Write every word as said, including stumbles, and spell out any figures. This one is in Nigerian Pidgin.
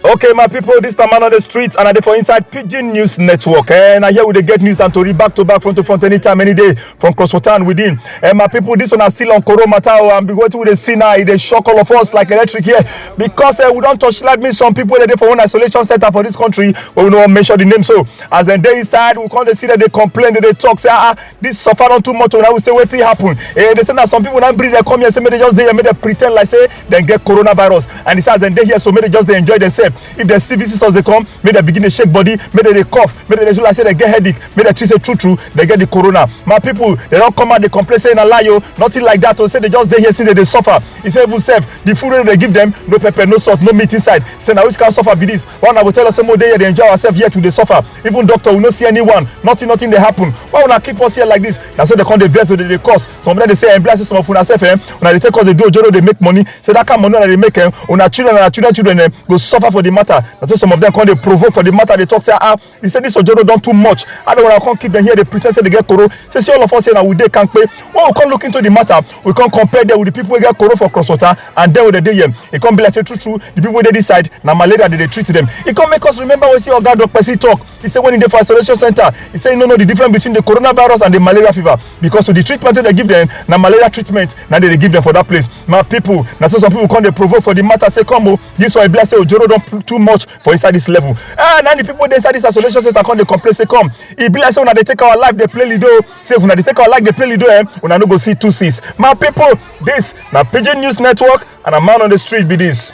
Okay, my people, this na Man on the Street, and I dey for inside Pidgin News Network. And I hear we dey get news and tori back to back, front to front, anytime, any day, from cross water and within. And my people, this one is still on Corona matter, oh, and wetin we dey see now, e dey shock all of us like electric here, because uh, we don touch like me some people wey dey for one isolation center for this country, but we no wan mention the name. So as dem dey inside, we come dey see dem dey complain, dem dey talk say, ah, ah, this suffer don too much. Una we say wetin happen? Eh, dem say na some people na bring dem come here, say make dem just dey here, make dem pretend like say dem get coronavirus, and e say as dem dey here so, make dem just dey enjoy themselves. If dem see visitors dey come, make dem begin dey shake body, make dem dey cough, make dem dey show like say dem get headache, make dem think say true true dem get the corona. My people, dem don come out dey complain say na lie o, nothing like that o, say dem just dey here since dem dey suffer. E say even sef, the food wey dem dey give dem, no pepper, no salt, no meat inside. Say na which kind suffer be this? Why una go tell us say make we dey here dey enjoy ourselves, yet we dey suffer? Even doctor, we no see anyone, nothing, nothing dey happen. Why una keep us here like this? Na so dem come dey vex, dem dey curse. Some of dem dey say, eh, be like say some of una sef, eh, una dey take us dey do ojoro, dey make money. Say that kind money una dey make, eh, una children, una children, children, eh, go suffer for the matter. Na so some of dem come dey provoke for the matter, dey talk say, ah, e say this ojoro don too much. How dem una come keep dem here dey pretend say dem get koro? Say, see all of us here now, we dey kampe. When we come look into the matter, we come compare dem with the people wey get koro for cross water and dem wey dey dey here. E come be like say true true, the people wey dey this side, na malaria dem dey treat dem. E come make us remember wetin Oga Dokpesi talk. E say when e dey for isolation center, e say e no know the difference between the coronavirus and the malaria fever, because with the treatment wey dem give dem, na malaria treatment na dem dey give dem for that place. My people, na so some people come dey provoke for the matter, say, come o, this one e be like say ojoro don p-, too much for inside this level. Ah, na the people wey dey inside this isolation center come dey complain say, come, e be like say una dey take our life dey play lido. Say if una dey take our life dey play lido, eh, una no go see two six. My people, this na Pidgin News Network, and na Man on the Street be this.